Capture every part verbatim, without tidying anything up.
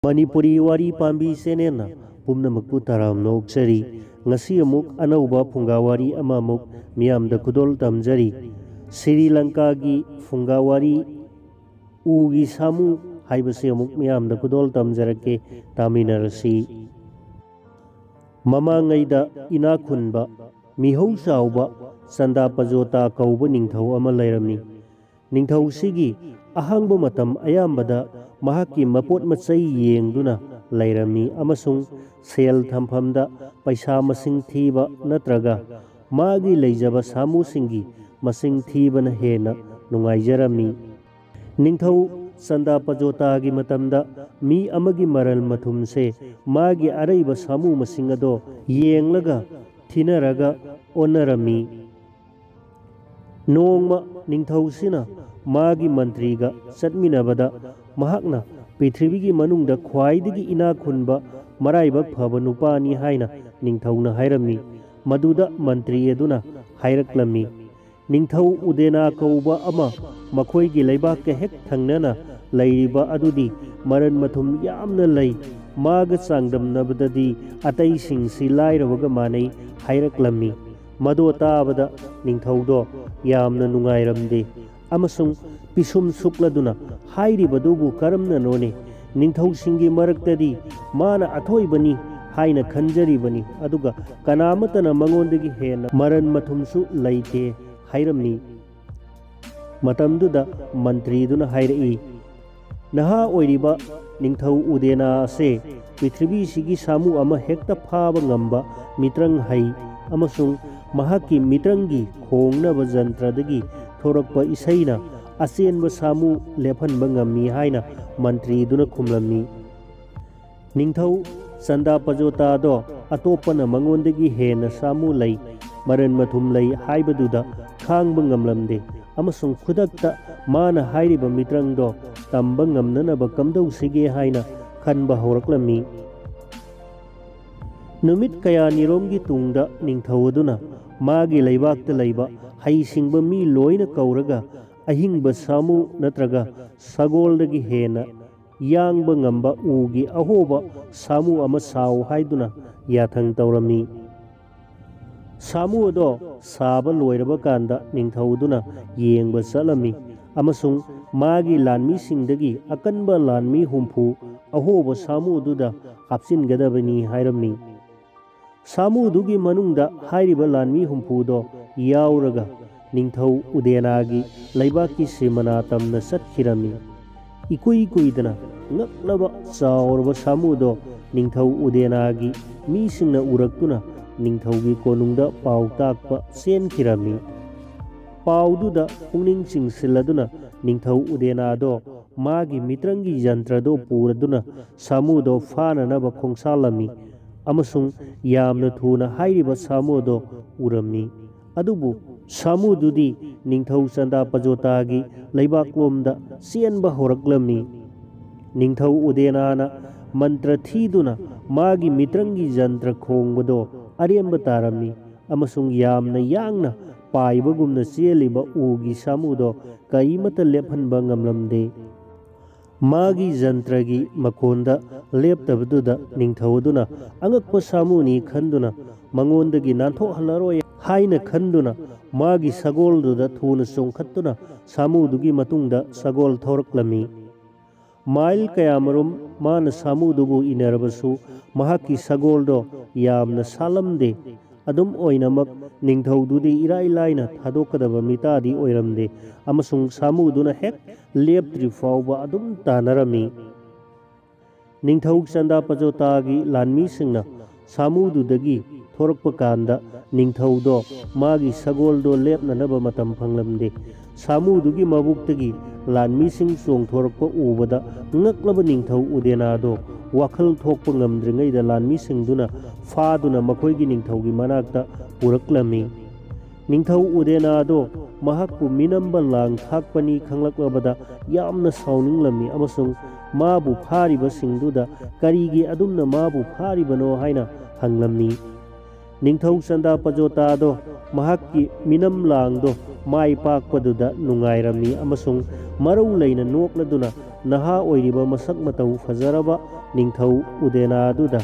ꯃꯅꯤꯄꯨꯔꯤ ꯋꯥꯔꯤ ꯄꯥꯝꯕꯤ ꯆꯦꯅꯦꯜꯅ ꯄꯨꯝꯅꯃꯛꯄꯨ ꯇꯔꯥꯝꯅ ꯑꯣꯛꯆꯔꯤ꯫ ꯉꯁꯤ ꯑꯃꯨꯛ ꯑꯅꯧꯕ ꯐꯨꯡꯒꯥ ꯋꯥꯔꯤ ꯑꯃꯃꯨꯛ ꯃꯤꯌꯥꯝꯗ ꯈꯨꯗꯣꯜ ꯇꯝꯖꯔꯤ꯫ ꯁ꯭ꯔꯤ ꯂꯪꯀꯥꯒꯤ ꯐꯨꯡꯒꯥ ꯋꯥꯔꯤ ꯎꯒꯤ ꯁꯥꯃꯨ ꯍꯥꯏꯕꯁꯤ ꯑꯃꯨꯛ ꯃꯤꯌꯥꯝꯗ ꯈꯨꯗꯣꯜ ꯇꯝꯖꯔꯛꯀꯦ, ꯇꯥꯃꯤꯟꯅꯔꯁꯤ꯫ ꯃꯃꯥꯡꯉꯩꯗ ꯏꯅꯥꯛ ꯈꯨꯟꯕ, ꯃꯤꯍꯧ ꯆꯥꯎꯕ ꯆꯟꯗꯥ ꯄꯖꯣꯇꯥ ꯀꯧꯕ ꯅꯤꯡꯊꯧ ꯑꯃ ꯂꯩꯔꯝꯃꯤ꯫ ꯅꯤꯡꯊꯧꯁꯤꯒꯤ ꯑꯍꯥꯡꯕ ꯃꯇꯝ ꯑꯌꯥꯝꯕꯗ ꯃꯍꯥꯛꯀꯤ ꯃꯄꯣꯠ ꯃꯆꯩ ꯌꯦꯡꯗꯨꯅ ꯂꯩꯔꯝꯃꯤ ꯑꯃꯁꯨꯡ ꯁꯦꯜ ꯊꯝꯐꯝꯗ ꯄꯩꯁꯥ ꯃꯁꯤꯡ ꯊꯤꯕ ꯅꯠꯇ꯭ꯔꯒ ꯃꯥꯒꯤ ꯂꯩꯖꯕ ꯁꯥꯃꯨꯁꯤꯡꯒꯤ ꯃꯁꯤꯡ ꯊꯤꯕꯅ ꯍꯦꯟꯅ ꯅꯨꯡꯉꯥꯏꯖꯔꯝꯃꯤ꯫ ꯅꯤꯡꯊꯧ ꯆꯟꯗꯥ ꯄꯖꯣꯇꯥꯒꯤ ꯃꯇꯝꯗ ꯃꯤ ꯑꯃꯒꯤ ꯃꯔꯜ ꯃꯊꯨꯝꯁꯦ ꯃꯥꯒꯤ ꯑꯔꯩꯕ ꯁꯥꯃꯨ ꯃꯁꯤꯡ ꯑꯗꯣ ꯌꯦꯡꯂꯒ ꯊꯤꯅꯔꯒ ꯑꯣꯟꯅꯔꯝꯃꯤ꯫ ꯅꯣꯡꯃ ꯅꯤꯡꯊꯧꯁꯤꯅ ꯃꯥꯒꯤ ꯃꯟꯇ꯭ꯔꯤꯒ ꯆꯠꯃꯤꯟꯅꯕꯗ ꯃꯍꯥꯛꯅ ꯄ꯭ꯔꯤꯊꯤꯕꯤꯒꯤ ꯃꯅꯨꯡꯗ ꯈ꯭ꯋꯥꯏꯗꯒꯤ ꯏꯅꯥꯛ ꯈꯨꯟꯕ ꯃꯔꯥꯏꯕꯛ ꯐꯕ ꯅꯨꯄꯥꯅꯤ ꯍꯥꯏꯅ ꯅꯤꯡꯊꯧꯅ ꯍꯥꯏꯔꯝꯃꯤ꯫ ꯃꯗꯨꯗ ꯃꯟꯇ꯭ꯔꯤ ꯑꯗꯨꯅ ꯍꯥꯏꯔꯛꯂꯝꯃꯤ, "ꯅꯤꯡꯊꯧ ꯎꯗꯦꯅꯥ ꯀꯧꯕ ꯑꯃ ꯃꯈꯣꯏꯒꯤ ꯂꯩꯕꯥꯛꯀ ꯍꯦꯛ ꯊꯪꯅꯅ ꯂꯩꯔꯤꯕ ꯑꯗꯨꯗꯤ ꯃꯔꯟ ꯃꯊꯨꯝ ꯌꯥꯝꯅ ꯂꯩ꯫ ꯃꯥꯒ ꯆꯥꯡꯗꯝꯅꯕꯗꯗꯤ ꯑꯇꯩꯁꯤꯡꯁꯤ ꯂꯥꯏꯔꯕꯒ ꯃꯥꯟꯅꯩ" ꯍꯥꯏꯔꯛꯂꯝꯃꯤ꯫ ꯃꯗꯣ ꯇꯥꯕꯗ ꯅꯤꯡꯊꯧꯗꯣ ꯌꯥꯝꯅ ꯅꯨꯡꯉꯥꯏꯔꯝꯗꯦ ꯑꯃꯁꯨꯡ ꯄꯤꯁꯨꯝ ꯁꯨꯛꯂꯗꯨꯅ ꯍꯥꯏꯔꯤꯕꯗꯨꯕꯨ ꯀꯔꯝꯅꯅꯣꯅꯦ? ꯅꯤꯡꯊꯧꯁꯤꯡꯒꯤ ꯃꯔꯛꯇꯗꯤ ꯃꯥꯅ ꯑꯊꯣꯏꯕꯅꯤ ꯍꯥꯏꯅ ꯈꯟꯖꯔꯤꯕꯅꯤ, ꯑꯗꯨꯒ ꯀꯅꯥꯃꯠꯇꯅ ꯃꯉꯣꯟꯗꯒꯤ ꯍꯦꯟꯅ ꯃꯔꯟ ꯃꯊꯨꯝꯁꯨ ꯂꯩꯇꯦ ꯍꯥꯏꯔꯝꯃꯤ꯫ ꯃꯇꯝꯗꯨꯗ ꯃꯟꯇ꯭ꯔꯤꯗꯨꯅ ꯍꯥꯏꯔꯛꯏ, "ꯅꯍꯥ ꯑꯣꯏꯔꯤꯕ ꯅꯤꯡꯊꯧ ꯎꯗꯦꯅꯥ ꯑꯁꯦ ꯄ꯭ꯔꯤꯊꯤꯕꯤꯁꯤꯒꯤ ꯁꯥꯃꯨ ꯑꯃ ꯍꯦꯛꯇ ꯐꯥꯕ ꯉꯝꯕ ꯃꯤꯇ꯭ꯔꯪ ꯍꯩ ꯑꯃꯁꯨꯡ ꯃꯍꯥꯛꯀꯤ ꯃꯤꯇ꯭ꯔꯪꯒꯤ ꯈꯣꯡꯅꯕ ꯖꯟꯇ꯭ꯔꯗꯒꯤ ꯊꯣꯔꯛꯄ ꯏꯁꯩꯅ ꯑꯆꯦꯟꯕ ꯁꯥꯃꯨ ꯂꯦꯞꯍꯟꯕ ꯉꯝꯃꯤ" ꯍꯥꯏꯅ ꯃꯟꯇ꯭ꯔꯤꯗꯨꯅ ꯈꯨꯝꯂꯝꯃꯤ꯫ ꯅꯤꯡꯊꯧ ꯆꯟꯗꯥ ꯄꯖꯣꯇꯥꯗꯣ ꯑꯇꯣꯞꯄꯅ ꯃꯉꯣꯟꯗꯒꯤ ꯍꯦꯟꯅ ꯁꯥꯃꯨ ꯂꯩ, ꯃꯔꯟ ꯃꯊꯨꯝ ꯂꯩ ꯍꯥꯏꯕꯗꯨꯗ ꯈꯥꯡꯕ ꯉꯝꯂꯝꯗꯦ ꯑꯃꯁꯨꯡ ꯈꯨꯗꯛꯇ ꯃꯥꯅ ꯍꯥꯏꯔꯤꯕ ꯃꯤꯇ꯭ꯔꯪꯗꯣ ꯇꯝꯕ ꯉꯝꯅꯅꯕ ꯀꯝꯗꯧꯁꯤꯒꯦ ꯍꯥꯏꯅ ꯈꯟꯕ ꯍꯧꯔꯛꯂꯝꯃꯤ꯫ ꯅꯨꯃꯤꯠ ꯀꯌꯥꯅꯤꯔꯣꯝꯒꯤ ꯇꯨꯡꯗ ꯅꯤꯡꯊꯧ ꯑꯗꯨꯅ ꯃꯥꯒꯤ ꯂꯩꯕꯥꯛꯇ ꯂꯩꯕ ꯍꯩꯁꯤꯡꯕ ꯃꯤ ꯂꯣꯏꯅ ꯀꯧꯔꯒ ꯑꯍꯤꯡꯕ ꯁꯥꯃꯨ ꯅꯠꯇ꯭ꯔꯒ ꯁꯒꯣꯜꯗꯒꯤ ꯍꯦꯟꯅ ꯌꯥꯡꯕ ꯉꯝꯕ ꯎꯒꯤ ꯑꯍꯣꯕ ꯁꯥꯃꯨ ꯑꯃ ꯁꯥꯎ ꯍꯥꯏꯗꯨꯅ ꯌꯥꯊꯪ ꯇꯧꯔꯝꯃꯤ꯫ ꯁꯥꯃꯨ ꯑꯗꯣ ꯁꯥꯕ ꯂꯣꯏꯔꯕ ꯀꯥꯟꯗ ꯅꯤꯡꯊꯧꯗꯨꯅ ꯌꯦꯡꯕ ꯆꯠꯂꯝꯃꯤ ꯑꯃꯁꯨꯡ ꯃꯥꯒꯤ ꯂꯥꯟꯃꯤꯁꯤꯡꯗꯒꯤ ꯑꯀꯟꯕ ꯂꯥꯟꯃꯤ ꯍꯨꯝꯐꯨ ꯑꯍꯣꯕ ꯁꯥꯃꯨꯗꯨꯗ ꯍꯥꯞꯆꯤꯟꯒꯗꯕꯅꯤ ꯍꯥꯏꯔꯝꯃꯤ꯫ ꯁꯥꯃꯨꯗꯨꯒꯤ ꯃꯅꯨꯡꯗ ꯍꯥꯏꯔꯤꯕ ꯂꯥꯟꯃꯤ ꯍꯨꯝꯐꯨꯗꯣ ꯌꯥꯎꯔꯒ ꯅꯤꯡꯊꯧ ꯎꯗꯦꯅꯥꯒꯤ ꯂꯩꯕꯥꯛꯀꯤ ꯁꯤꯃꯅꯥ ꯇꯝꯅ ꯆꯠꯈꯤꯔꯝꯃꯤ꯫ ꯏꯀꯨꯏ ꯀꯨꯏꯗꯅ ꯉꯛꯂꯕ ꯆꯥꯎꯔꯕ ꯁꯥꯃꯨꯗꯣ ꯅꯤꯡꯊꯧ ꯎꯗꯦꯅꯥꯒꯤ ꯃꯤꯁꯤꯡꯅ ꯎꯔꯛꯇꯨꯅ ꯅꯤꯡꯊꯧꯒꯤ ꯀꯣꯅꯨꯡꯗ ꯄꯥꯎ ꯇꯥꯛꯄ ꯆꯦꯟꯈꯤꯔꯝꯃꯤ꯫ ꯄꯥꯎꯗꯨꯗ ꯄꯨꯛꯅꯤꯡ ꯆꯤꯡꯁꯤꯜꯂꯗꯨꯅ ꯅꯤꯡꯊꯧ ꯎꯗꯦꯅꯥꯗꯣ ꯃꯥꯒꯤ ꯃꯤꯇ꯭ꯔꯪꯒꯤ ꯌꯟꯇ꯭ꯔꯗꯣ ꯄꯨꯔꯗꯨꯅ ꯁꯥꯃꯨꯗꯣ ꯐꯥꯅꯅꯕ ꯈꯣꯡꯁꯥꯜꯂꯝꯃꯤ ꯑꯃꯁꯨꯡ ꯌꯥꯝꯅ ꯊꯨꯅ ꯍꯥꯏꯔꯤꯕ ꯁꯥꯃꯨꯗꯣ ꯎꯔꯝꯃꯤ꯫ ꯑꯗꯨꯕꯨ ꯁꯥꯃꯨꯗꯨꯗꯤ ꯅꯤꯡꯊꯧ ꯆꯟꯗꯥ ꯄꯖꯣꯇꯥꯒꯤ ꯂꯩꯕꯥꯛꯂꯣꯝꯗ ꯆꯦꯟꯕ ꯍꯧꯔꯛꯂꯝꯃꯤ꯫ ꯅꯤꯡꯊꯧ ꯎꯗꯦꯅꯥꯅ ꯃꯟꯇ꯭ꯔ ꯊꯤꯗꯨꯅ ꯃꯥꯒꯤ ꯃꯤꯇ꯭ꯔꯪꯒꯤ ꯌꯟꯇ꯭ꯔ ꯈꯣꯡꯕꯗꯣ ꯑꯔꯦꯝꯕ ꯇꯥꯔꯝꯃꯤ ꯑꯃꯁꯨꯡ ꯌꯥꯝꯅ ꯌꯥꯡꯅ ꯄꯥꯏꯕꯒꯨꯝꯅ ꯆꯦꯜꯂꯤꯕ ꯎꯒꯤ ꯁꯥꯃꯨꯗꯣ ꯀꯔꯤꯃꯠꯇ ꯂꯦꯞꯍꯟꯕ ꯉꯝꯂꯝꯗꯦ꯫ ꯃꯥꯒꯤ ꯖꯟꯇ꯭ꯔꯒꯤ ꯃꯈꯣꯟꯗ ꯂꯦꯞꯇꯕꯗꯨꯗ ꯅꯤꯡꯊꯧ ꯑꯗꯨꯅ ꯑꯉꯛꯄ ꯁꯥꯃꯨꯅꯤ ꯈꯟꯗꯨꯅ ꯃꯉꯣꯟꯗꯒꯤ ꯅꯥꯟꯊꯣꯛꯍꯜꯂꯔꯣꯏ ꯍꯥꯏꯅ ꯈꯟꯗꯨꯅ ꯃꯥꯒꯤ ꯁꯒꯣꯜꯗꯨꯗ ꯊꯨꯅ ꯆꯣꯡꯈꯠꯇꯨꯅ ꯁꯥꯃꯨꯗꯨꯒꯤ ꯃꯇꯨꯡꯗ ꯁꯒꯣꯜ ꯊꯧꯔꯛꯂꯝꯃꯤ꯫ ꯃꯥꯏꯜ ꯀꯌꯥꯃꯔꯨꯝ ꯃꯥꯅ ꯁꯥꯃꯨꯗꯨꯕꯨ ꯏꯟꯅꯔꯕꯁꯨ ꯃꯍꯥꯛꯀꯤ ꯁꯒꯣꯜꯗꯣ ꯌꯥꯝꯅ ꯁꯥꯠꯂꯝꯗꯦ꯫ ꯑꯗꯨꯝ ꯑꯣꯏꯅꯃꯛ ꯅꯤꯡꯊꯧꯗꯨꯗꯤ ꯏꯔꯥꯏ ꯂꯥꯏꯅ ꯊꯥꯗꯣꯛꯀꯗꯕ ꯃꯤꯇꯥꯗꯤ ꯑꯣꯏꯔꯝꯗꯦ ꯑꯃꯁꯨꯡ ꯁꯥꯃꯨꯗꯨꯅ ꯍꯦꯛ ꯂꯦꯞꯇ꯭ꯔꯤ ꯐꯥꯎꯕ ꯑꯗꯨꯝ ꯇꯥꯟꯅꯔꯝꯃꯤ꯫ ꯅꯤꯡꯊꯧ ꯆꯟꯗꯥ ꯄꯖꯣꯇꯥꯒꯤ ꯂꯥꯟꯃꯤꯁꯤꯡꯅ ꯁꯥꯃꯨꯗꯨꯗꯒꯤ ꯊꯣꯔꯛꯄ ꯀꯥꯟꯗ ꯅꯤꯡꯊꯧꯗꯣ ꯃꯥꯒꯤ ꯁꯒꯣꯜꯗꯣ ꯂꯦꯞꯅꯅꯕ ꯃꯇꯝ ꯐꯪꯂꯝꯗꯦ꯫ ꯁꯥꯃꯨꯗꯨꯒꯤ ꯃꯕꯨꯛꯇꯒꯤ ꯂꯥꯟꯃꯤꯁꯤꯡ ꯆꯣꯡꯊꯣꯔꯛꯄ ꯎꯕꯗ ꯉꯛꯂꯕ ꯅꯤꯡꯊꯧ ꯎꯗꯦꯅꯥꯗꯣ ꯋꯥꯈꯜ ꯊꯣꯛꯄ ꯉꯝꯗ꯭ꯔꯤꯉꯩꯗ ꯂꯥꯟꯃꯤꯁꯤꯡꯗꯨꯅ ꯐꯥꯗꯨꯅ ꯃꯈꯣꯏꯒꯤ ꯅꯤꯡꯊꯧꯒꯤ ꯃꯅꯥꯛꯇ ꯄꯨꯔꯛꯂꯝꯃꯤ꯫ ꯅꯤꯡꯊꯧ ꯎꯗꯦꯅꯥꯗꯣ ꯃꯍꯥꯛꯄꯨ ꯃꯤꯅꯝꯕ ꯂꯥꯡ ꯊꯥꯛꯄꯅꯤ ꯈꯪꯂꯛꯂꯕꯗ ꯌꯥꯝꯅ ꯁꯥꯎꯅꯤꯡꯂꯝꯃꯤ ꯑꯃꯁꯨꯡ ꯃꯥꯕꯨ ꯐꯥꯔꯤꯕꯁꯤꯡꯗꯨꯗ ꯀꯔꯤꯒꯤ ꯑꯗꯨꯝꯅ ꯃꯥꯕꯨ ꯐꯥꯔꯤꯕꯅꯣ ꯍꯥꯏꯅ ꯍꯪꯂꯝꯃꯤ꯫ ꯅꯤꯡꯊꯧ ꯆꯟꯗꯥ ꯄꯖꯣꯇꯥꯗꯣ ꯃꯍꯥꯛꯀꯤ ꯃꯤꯅꯝ ꯂꯥꯡꯗꯣ ꯃꯥꯏ ꯄꯥꯛꯄꯗꯨꯗ ꯅꯨꯡꯉꯥꯏꯔꯝꯃꯤ ꯑꯃꯁꯨꯡ ꯃꯔꯧ ꯂꯩꯅ ꯅꯣꯛꯂꯗꯨꯅ ꯅꯍꯥ ꯑꯣꯏꯔꯤꯕ ꯃꯁꯛ ꯃꯇꯧ ꯐꯖꯔꯕ ꯅꯤꯡꯊꯧ ꯎꯗꯦꯅꯥꯗꯨꯗ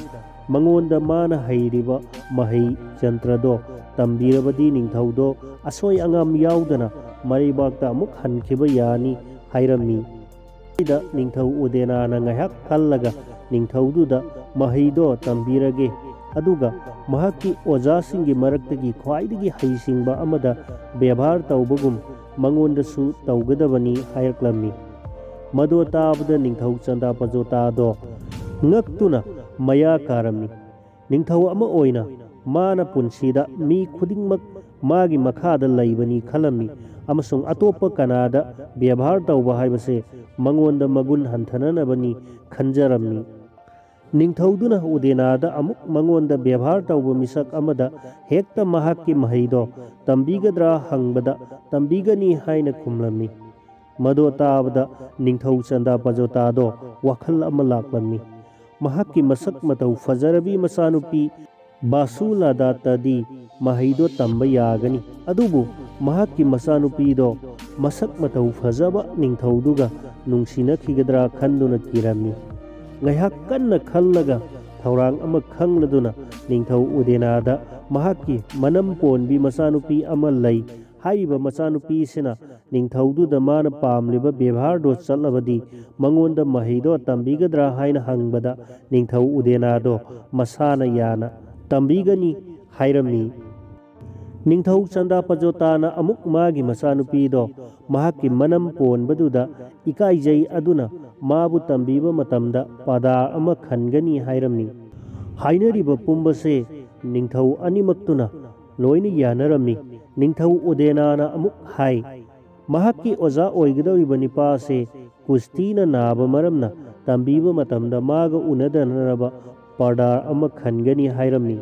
ꯃꯉꯣꯟꯗ ꯃꯥꯅ ꯍꯩꯔꯤꯕ ꯃꯍꯩ ꯖꯟꯇ꯭ꯔꯗꯣ ꯇꯝꯕꯤꯔꯕꯗꯤ ꯅꯤꯡꯊꯧꯗꯣ ꯑꯁꯣꯏ ꯑꯉꯥꯝ ꯌꯥꯎꯗꯅ ꯃꯔꯩꯕꯥꯛꯇ ꯑꯃꯨꯛ ꯍꯟꯈꯤꯕ ꯌꯥꯅꯤ ꯍꯥꯏꯔꯝꯃꯤ꯫ ꯁꯤꯗ ꯅꯤꯡꯊꯧ ꯎꯗꯦꯅꯥꯅ ꯉꯥꯏꯍꯥꯛ ꯈꯜꯂꯒ ꯅꯤꯡꯊꯧꯗꯨꯗ ꯃꯍꯩꯗꯣ ꯇꯝꯕꯤꯔꯒꯦ, ꯑꯗꯨꯒ ꯃꯍꯥꯛꯀꯤ ꯑꯣꯖꯥꯁꯤꯡꯒꯤ ꯃꯔꯛꯇꯒꯤ ꯈ꯭ꯋꯥꯏꯗꯒꯤ ꯍꯩꯁꯤꯡꯕ ꯑꯃꯗ ꯕꯦꯕꯥꯔ ꯇꯧꯕꯒꯨꯝ ꯃꯉꯣꯟꯗꯁꯨ ꯇꯧꯒꯗꯕꯅꯤ ꯍꯥꯏꯔꯛꯂꯝꯃꯤ꯫ ꯃꯗꯨ ꯇꯥꯕꯗ ꯅꯤꯡꯊꯧ ꯆꯟꯗꯥ ꯄꯖꯣꯇꯥꯗꯣ ꯉꯛꯇꯨꯅ ꯃꯌꯥ ꯀꯥꯔꯝꯃꯤ꯫ ꯅꯤꯡꯊꯧ ꯑꯃ ꯑꯣꯏꯅ ꯃꯥꯅ ꯄꯨꯟꯁꯤꯗ ꯃꯤ ꯈꯨꯗꯤꯡꯃꯛ ꯃꯥꯒꯤ ꯃꯈꯥꯗ ꯂꯩꯕꯅꯤ ꯈꯜꯂꯝꯃꯤ ꯑꯃꯁꯨꯡ ꯑꯇꯣꯞꯄ ꯀꯅꯥꯗ ꯕꯦꯕꯥꯔ ꯇꯧꯕ ꯍꯥꯏꯕꯁꯦ ꯃꯉꯣꯟꯗ ꯃꯒꯨꯟ ꯍꯟꯊꯅꯅꯕꯅꯤ ꯈꯟꯖꯔꯝꯃꯤ꯫ ꯅꯤꯡꯊꯧꯗꯨꯅ ꯎꯗꯦꯅꯥꯗ ꯑꯃꯨꯛ ꯃꯉꯣꯟꯗ ꯕꯦꯕꯥꯔ ꯇꯧꯕ ꯃꯤꯁꯛ ꯑꯃꯗ ꯍꯦꯛꯇ ꯃꯍꯥꯛꯀꯤ ꯃꯍꯩꯗꯣ ꯇꯝꯕꯤꯒꯗ꯭ꯔꯥ ꯍꯪꯕꯗ, "ꯇꯝꯕꯤꯒꯅꯤ" ꯍꯥꯏꯅ ꯈꯨꯝꯂꯝꯃꯤ꯫ ꯃꯗꯨ ꯇꯥꯕꯗ ꯅꯤꯡꯊꯧ ꯆꯟꯗꯥ ꯄꯖꯣꯇꯥꯗꯣ ꯋꯥꯈꯜ ꯑꯃ ꯂꯥꯛꯂꯝꯃꯤ꯫ ꯃꯍꯥꯛꯀꯤ ꯃꯁꯛ ꯃꯇꯧ ꯐꯖꯔꯕꯤ ꯃꯆꯥꯅꯨꯄꯤ ꯕꯥꯁꯨꯂꯥꯗꯥꯇꯗꯤ ꯃꯍꯩꯗꯣ ꯇꯝꯕ ꯌꯥꯒꯅꯤ, ꯑꯗꯨꯕꯨ ꯃꯍꯥꯛꯀꯤ ꯃꯆꯥꯅꯨꯄꯤꯗꯣ ꯃꯁꯛ ꯃꯇꯧ ꯐꯖꯕ ꯅꯤꯡꯊꯧꯗꯨꯒ ꯅꯨꯡꯁꯤꯅꯈꯤꯒꯗ꯭ꯔꯥ ꯈꯟꯗꯨꯅ ꯀꯤꯔꯝꯃꯤ꯫ ꯉꯥꯏꯍꯥꯛ ꯀꯟꯅ ꯈꯜꯂꯒ ꯊꯧꯔꯥꯡ ꯑꯃ ꯈꯪꯂꯗꯨꯅ ꯅꯤꯡꯊꯧ ꯎꯗꯦꯅꯥꯗ ꯃꯍꯥꯛꯀꯤ ꯃꯅꯝ ꯄꯣꯟꯕꯤ ꯃꯆꯥꯅꯨꯄꯤ ꯑꯃ ꯂꯩ꯫ ꯍꯥꯏꯔꯤꯕ ꯃꯆꯥꯅꯨꯄꯤꯁꯤꯅ ꯅꯤꯡꯊꯧꯗꯨꯗ ꯃꯥꯅ ꯄꯥꯝꯂꯤꯕ ꯕꯦꯕꯥꯔꯗꯣ ꯆꯠꯂꯕꯗꯤ ꯃꯉꯣꯟꯗ ꯃꯍꯩꯗꯣ ꯇꯝꯕꯤꯒꯗ꯭ꯔꯥ ꯍꯥꯏꯅ ꯍꯪꯕꯗ ꯅꯤꯡꯊꯧ ꯎꯗꯦꯅꯥꯗꯣ ꯃꯁꯥꯅ ꯌꯥꯅ ꯇꯝꯕꯤꯒꯅꯤ ꯍꯥꯏꯔꯝꯃꯤ꯫ ꯅꯤꯡꯊꯧ ꯆꯟꯗꯥ ꯄꯖꯣꯇꯥꯅ ꯑꯃꯨꯛ ꯃꯥꯒꯤ ꯃꯆꯥꯅꯨꯄꯤꯗꯣ ꯃꯍꯥꯛꯀꯤ ꯃꯅꯝ ꯄꯣꯟꯕꯗꯨꯗ ꯏꯀꯥꯏꯖꯩ ꯑꯗꯨꯅ ꯃꯥꯕꯨ ꯇꯝꯕꯤꯕ ꯃꯇꯝꯗ ꯄꯥꯗꯥꯔ ꯑꯃ ꯈꯟꯒꯅꯤ ꯍꯥꯏꯔꯝꯃꯤ꯫ ꯍꯥꯏꯅꯔꯤꯕ ꯄꯨꯝꯕꯁꯦ ꯅꯤꯡꯊꯧ ꯑꯅꯤꯃꯛꯇꯨꯅ ꯂꯣꯏꯅ ꯌꯥꯅꯔꯝꯃꯤ꯫ ꯅꯤꯡꯊꯧ ꯎꯗꯦꯅꯥꯅ ꯑꯃꯨꯛ ꯍꯥꯏ, ꯃꯍꯥꯛꯀꯤ ꯑꯣꯖꯥ ꯑꯣꯏꯒꯗꯧꯔꯤꯕ ꯅꯤꯄꯥ ꯑꯁꯦ ꯀꯨꯁꯇꯤꯅ ꯅꯥꯕ ꯃꯔꯝꯅ ꯇꯝꯕꯤꯕ ꯃꯇꯝꯗ ꯃꯥꯒ ꯎꯅꯗꯅꯅꯕ ꯄꯥꯗꯥꯔ ꯑꯃ ꯈꯟꯒꯅꯤ ꯍꯥꯏꯔꯝꯃꯤ꯫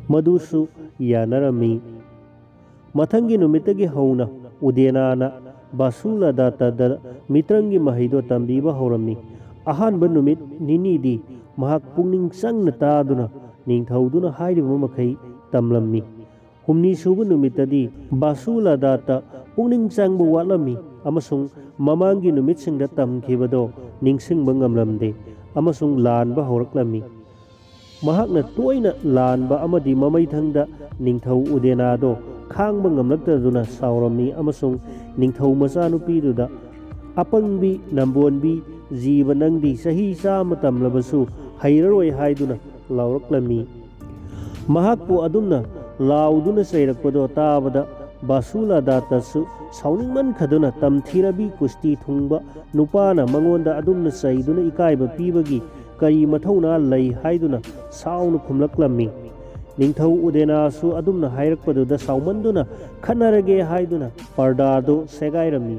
ꯃꯗꯨꯁꯨ ꯌꯥꯅꯔꯝꯃꯤ꯫ ꯃꯊꯪꯒꯤ ꯅꯨꯃꯤꯠꯇꯒꯤ ꯍꯧꯅ ꯎꯗꯦꯅꯥꯅ ꯕꯥꯁꯨꯂꯗꯥꯇꯗ ꯃꯤꯇ꯭ꯔꯪꯒꯤ ꯃꯍꯩꯗꯣ ꯇꯝꯕꯤꯕ ꯍꯧꯔꯝꯃꯤ꯫ ꯑꯍꯥꯟꯕ ꯅꯨꯃꯤꯠ ꯅꯤꯅꯤꯗꯤ ꯃꯍꯥꯛ ꯄꯨꯛꯅꯤꯡ ꯆꯪꯅ ꯇꯥꯗꯨꯅ ꯅꯤꯡꯊꯧꯗꯨꯅ ꯍꯥꯏꯔꯤꯕ ꯃꯈꯩ ꯇꯝꯂꯝꯃꯤ꯫ ꯍꯨꯝꯅꯤ ꯁꯨꯕ ꯅꯨꯃꯤꯠꯇꯗꯤ ꯕꯥꯁꯨꯂꯗꯥꯇ ꯄꯨꯛꯅꯤꯡ ꯆꯪꯕ ꯋꯥꯠꯂꯝꯃꯤ꯫ ꯑꯃꯁꯨꯡ ꯃꯃꯥꯡꯒꯤ ꯅꯨꯃꯤꯠꯁꯤꯡꯗ ꯇꯝꯈꯤꯕꯗꯣ ꯅꯤꯡꯁꯤꯡꯕ ꯉꯝꯂꯝꯗꯦ ꯑꯃꯁꯨꯡ ꯂꯥꯟꯕ ꯍꯧꯔꯛꯂꯝꯃꯤ꯫ ꯃꯍꯥꯛꯅ ꯇꯣꯏꯅ ꯂꯥꯟꯕ ꯑꯃꯗꯤ ꯃꯃꯩꯊꯪꯗ ꯅꯤꯡꯊꯧ ꯎꯗꯦꯅꯥꯗꯣ ꯈꯥꯡꯕ ꯉꯝꯂꯛꯇꯗꯨꯅ ꯁꯥꯎꯔꯝꯃꯤ ꯑꯃꯁꯨꯡ ꯅꯤꯡꯊꯧ ꯃꯆꯥꯅꯨꯄꯤꯗꯨꯗ, "ꯑꯄꯪꯕꯤ, ꯅꯝꯕꯣꯟꯕꯤ, ꯖꯤꯕ ꯅꯪꯗꯤ ꯆꯍꯤ ꯆꯥꯝꯃ ꯇꯝꯂꯕꯁꯨ ꯍꯩꯔꯔꯣꯏ" ꯍꯥꯏꯗꯨꯅ ꯂꯥꯎꯔꯛꯂꯝꯃꯤ꯫ ꯃꯍꯥꯛꯄꯨ ꯑꯗꯨꯝꯅ ꯂꯥꯎꯗꯨꯅ ꯆꯩꯔꯛꯄꯗꯣ ꯇꯥꯕꯗ ꯕꯥꯁꯨꯂꯥꯗꯥꯇꯁꯨ ꯁꯥꯎꯅꯤꯡꯃꯟꯈꯗꯨꯅ ꯇꯝꯊꯤꯔꯕꯤ ꯀꯨꯁꯇꯤ ꯊꯨꯡꯕ ꯅꯨꯄꯥꯅ ꯃꯉꯣꯟꯗ ꯑꯗꯨꯝꯅ ꯆꯩꯗꯨꯅ ꯏꯀꯥꯏꯕ ꯄꯤꯕꯒꯤ ꯀꯔꯤ ꯃꯊꯧꯅꯥ ꯂꯩ ꯍꯥꯏꯗꯨꯅ ꯁꯥꯎꯅ ꯈꯨꯝꯂꯛꯂꯝꯃꯤ꯫ ꯅꯤꯡꯊꯧ ꯎꯗꯦꯅꯥꯁꯨ ꯑꯗꯨꯝꯅ ꯍꯥꯏꯔꯛꯄꯗꯨꯗ ꯁꯥꯎꯃꯟꯗꯨꯅ ꯈꯠꯅꯔꯒꯦ ꯍꯥꯏꯗꯨꯅ ꯄꯔꯗꯥꯗꯨ ꯁꯦꯒꯥꯏꯔꯝꯃꯤ꯫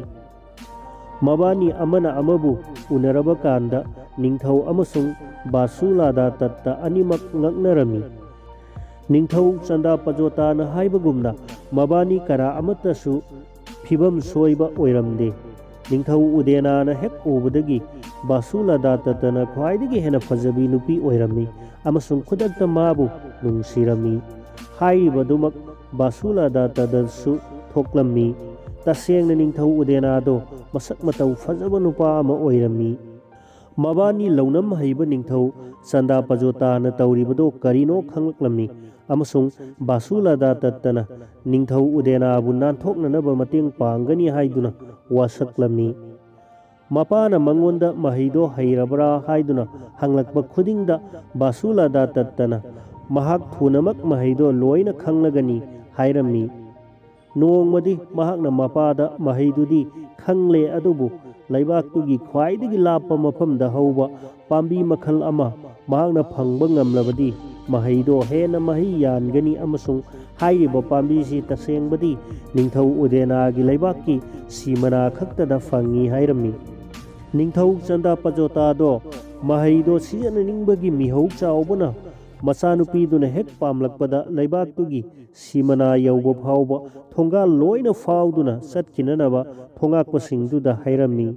ꯃꯕꯥꯅꯤ ꯑꯃꯅ ꯑꯃꯕꯨ ꯎꯅꯔꯕ ꯀꯥꯟꯗ ꯅꯤꯡꯊꯧ ꯑꯃꯁꯨꯡ ꯕꯥꯁꯨꯂꯥꯗꯥꯇꯠꯇ ꯑꯅꯤꯃꯛ ꯉꯛꯅꯔꯝꯃꯤ꯫ ꯅꯤꯡꯊꯧ ꯆꯟꯗꯥ ꯄꯖꯣꯇꯥꯅ ꯍꯥꯏꯕꯒꯨꯝꯅ ꯃꯕꯥꯅꯤ ꯀꯅꯥ ꯑꯃꯠꯇꯁꯨ ꯐꯤꯕꯝ ꯁꯣꯏꯕ ꯑꯣꯏꯔꯝꯗꯦ꯫ ꯅꯤꯡꯊꯧ ꯎꯗꯦꯅꯥꯅ ꯍꯦꯛ ꯎꯕꯗꯒꯤ ꯕꯥꯁꯨꯂꯥꯗꯥꯇꯠꯇꯅ ꯈ꯭ꯋꯥꯏꯗꯒꯤ ꯍꯦꯟꯅ ꯐꯖꯕꯤ ꯅꯨꯄꯤ ꯑꯣꯏꯔꯝꯃꯤ ꯑꯃꯁꯨꯡ ꯈꯨꯗꯛꯇ ꯃꯥꯕꯨ ꯅꯨꯡꯁꯤꯔꯝꯃꯤ꯫ ꯍꯥꯏꯔꯤꯕꯗꯨꯃꯛ ꯕꯥꯁꯨꯂꯥꯗꯥꯇꯗꯁꯨ ꯊꯣꯛꯂꯝꯃꯤ꯫ ꯇꯁꯦꯡꯅ ꯅꯤꯡꯊꯧ ꯎꯗꯦꯅꯥꯗꯣ ꯃꯁꯛ ꯃꯇꯧ ꯐꯖꯕ ꯅꯨꯄꯥ ꯑꯃ ꯑꯣꯏꯔꯝꯃꯤ꯫ ꯃꯕꯥꯅꯤ ꯂꯧꯅꯝ ꯍꯩꯕ ꯅꯤꯡꯊꯧ ꯆꯟꯗꯥ ꯄꯖꯣꯇꯥꯅ ꯇꯧꯔꯤꯕꯗꯣ ꯀꯔꯤꯅꯣ ꯈꯪꯂꯛꯂꯝꯃꯤ ꯑꯃꯁꯨꯡ ꯕꯥꯁꯨꯂꯥꯗꯥꯇꯠꯇꯅ ꯅꯤꯡꯊꯧ ꯎꯗꯦꯅꯥꯕꯨ ꯅꯥꯟꯊꯣꯛꯅꯅꯕ ꯃꯇꯦꯡ ꯄꯥꯡꯒꯅꯤ ꯍꯥꯏꯗꯨꯅ ꯋꯥꯁꯛꯂꯝꯃꯤ꯫ ꯃꯄꯥꯅ ꯃꯉꯣꯟꯗ ꯃꯍꯩꯗꯣ ꯍꯩꯔꯕ꯭ꯔꯥ ꯍꯥꯏꯗꯨꯅ ꯍꯪꯂꯛꯄ ꯈꯨꯗꯤꯡꯗ ꯕꯥꯁꯨꯂꯥꯗꯥꯇꯠꯇꯅ ꯃꯍꯥꯛ ꯊꯨꯅꯃꯛ ꯃꯍꯩꯗꯣ ꯂꯣꯏꯅ ꯈꯪꯂꯒꯅꯤ ꯍꯥꯏꯔꯝꯃꯤ꯫ ꯅꯣꯡꯃꯗꯤ ꯃꯍꯥꯛꯅ ꯃꯄꯥꯗ ꯃꯍꯩꯗꯨꯗꯤ ꯈꯪꯂꯦ, ꯑꯗꯨꯕꯨ ꯂꯩꯕꯥꯛꯇꯨꯒꯤ ꯈ꯭ꯋꯥꯏꯗꯒꯤ ꯂꯥꯞꯄ ꯃꯐꯝꯗ ꯍꯧꯕ ꯄꯥꯝꯕꯤ ꯃꯈꯜ ꯑꯃ ꯃꯍꯥꯛꯅ ꯐꯪꯕ ꯉꯝꯂꯕꯗꯤ ꯃꯍꯩꯗꯣ ꯍꯦꯟꯅ ꯃꯍꯩ ꯌꯥꯟꯒꯅꯤ ꯑꯃꯁꯨꯡ ꯍꯥꯏꯔꯤꯕ ꯄꯥꯝꯕꯤꯁꯤ ꯇꯁꯦꯡꯕꯗꯤ ꯅꯤꯡꯊꯧ ꯎꯗꯦꯅꯥꯒꯤ ꯂꯩꯕꯥꯛꯀꯤ ꯁꯤꯃꯅꯥ ꯈꯛꯇꯗ ꯐꯪꯉꯤ ꯍꯥꯏꯔꯝꯃꯤ꯫ ꯅꯤꯡꯊꯧ ꯆꯟꯗꯥ ꯄꯖꯣꯇꯥꯗꯣ ꯃꯍꯩꯗꯣ ꯁꯤꯖꯤꯟꯅꯅꯤꯡꯕꯒꯤ ꯃꯤꯍꯧ ꯆꯥꯎꯕꯅ ꯃꯆꯥꯅꯨꯄꯤꯗꯨꯅ ꯍꯦꯛ ꯄꯥꯝꯂꯛꯄꯗ ꯂꯩꯕꯥꯛꯇꯨꯒꯤ ꯁꯤꯃꯅꯥ ꯌꯧꯕ ꯐꯥꯎꯕ ꯊꯣꯡꯒꯥꯜ ꯂꯣꯏꯅ ꯐꯥꯎꯗꯨꯅ ꯆꯠꯈꯤꯅꯅꯕ ꯊꯣꯉꯥꯛꯄꯁꯤꯡꯗꯨꯗ ꯍꯥꯏꯔꯝꯃꯤ꯫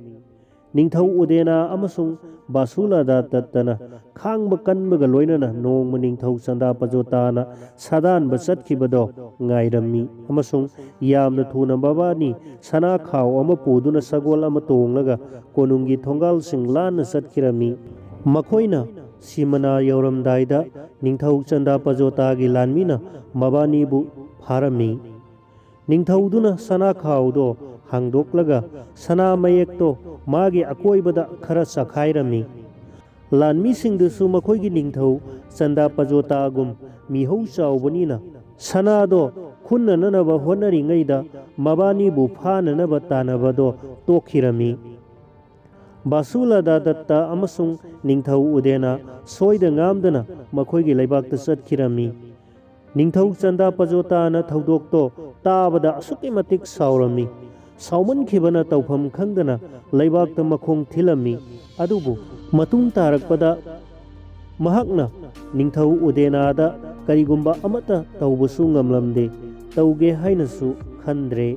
ꯅꯤꯡꯊꯧ ꯎꯗꯦꯅꯥ ꯑꯃꯁꯨꯡ ꯕꯥꯁꯨꯂꯥꯗꯥ ꯗꯠꯇꯅ ꯈꯥꯡꯕ ꯀꯟꯕꯒ ꯂꯣꯏꯅꯅ ꯅꯣꯡꯃ ꯅꯤꯡꯊꯧ ꯆꯟꯗꯥ ꯄꯖꯣꯇꯥꯅ ꯁꯥꯗꯥꯟꯕ ꯆꯠꯈꯤꯕꯗꯣ ꯉꯥꯏꯔꯝꯃꯤ ꯑꯃꯁꯨꯡ ꯌꯥꯝꯅ ꯊꯨꯅ ꯃꯕꯥꯅꯤ ꯁꯅꯥ ꯈꯥꯎ ꯑꯃ ꯄꯨꯗꯨꯅ ꯁꯒꯣꯜ ꯑꯃ ꯇꯣꯡꯂꯒ ꯀꯣꯅꯨꯡꯒꯤ ꯊꯣꯡꯒꯥꯜꯁꯤꯡ ꯂꯥꯟꯅ ꯆꯠꯈꯤꯔꯝꯃꯤ꯫ ꯃꯈꯣꯏꯅ ꯁꯤꯃꯅꯥ ꯌꯧꯔꯝꯗꯥꯏꯗ ꯅꯤꯡꯊꯧ ꯆꯟꯗꯥ ꯄꯖꯣꯇꯥꯒꯤ ꯂꯥꯟꯃꯤꯅ ꯃꯕꯥꯅꯤꯕꯨ ꯐꯥꯔꯝꯃꯤ꯫ ꯅꯤꯡꯊꯧꯗꯨꯅ ꯁꯅꯥ ꯈꯥꯎꯗꯣ ꯍꯥꯡꯗꯣꯛꯂꯒ ꯁꯅꯥ ꯃꯌꯦꯛꯇꯣ ꯃꯥꯒꯤ ꯑꯀꯣꯏꯕꯗ ꯈꯔ ꯆꯈꯥꯏꯔꯝꯃꯤ꯫ ꯂꯥꯟꯃꯤꯁꯤꯡꯗꯨꯁꯨ ꯃꯈꯣꯏꯒꯤ ꯅꯤꯡꯊꯧ ꯆꯟꯗꯥ ꯄꯖꯣꯇꯥꯒꯨꯝ ꯃꯤꯍꯧ ꯆꯥꯎꯕꯅꯤꯅ ꯁꯅꯥꯗꯣ ꯈꯨꯟꯅꯅꯅꯕ ꯍꯣꯠꯅꯔꯤꯉꯩꯗ ꯃꯕꯥꯅꯤꯕꯨ ꯐꯥꯅꯅꯕ ꯇꯥꯟꯅꯕꯗꯣ ꯇꯣꯛꯈꯤꯔꯝꯃꯤ꯫ ꯕꯥꯁꯨꯂꯥꯗꯥ ꯗꯠꯇ ꯑꯃꯁꯨꯡ ꯅꯤꯡꯊꯧ ꯎꯗꯦꯅꯥ ꯁꯣꯏꯗ ꯉꯥꯝꯗꯅ ꯃꯈꯣꯏꯒꯤ ꯂꯩꯕꯥꯛꯇ ꯆꯠꯈꯤꯔꯝꯃꯤ꯫ ꯅꯤꯡꯊꯧ ꯆꯟꯗꯥ ꯄꯖꯣꯇꯥꯅ ꯊꯧꯗꯣꯛꯇꯣ ꯇꯥꯕꯗ ꯑꯁꯨꯛꯀꯤ ꯃꯇꯤꯛ ꯁꯥꯎꯔꯝꯃꯤ꯫ ꯁꯥꯎꯃꯟꯈꯤꯕꯅ ꯇꯧꯐꯝ ꯈꯪꯗꯅ ꯂꯩꯕꯥꯛꯇ ꯃꯈꯣꯡ ꯊꯤꯜꯂꯝꯃꯤ꯫ ꯑꯗꯨꯕꯨ ꯃꯇꯨꯡ ꯇꯥꯔꯛꯄꯗ ꯃꯍꯥꯛꯅ ꯅꯤꯡꯊꯧ ꯎꯗꯦꯅꯥꯗ ꯀꯔꯤꯒꯨꯝꯕ ꯑꯃꯠꯇ ꯇꯧꯕꯁꯨ ꯉꯝꯂꯝꯗꯦ, ꯇꯧꯒꯦ ꯍꯥꯏꯅꯁꯨ ꯈꯟꯗ꯭ꯔꯦ꯫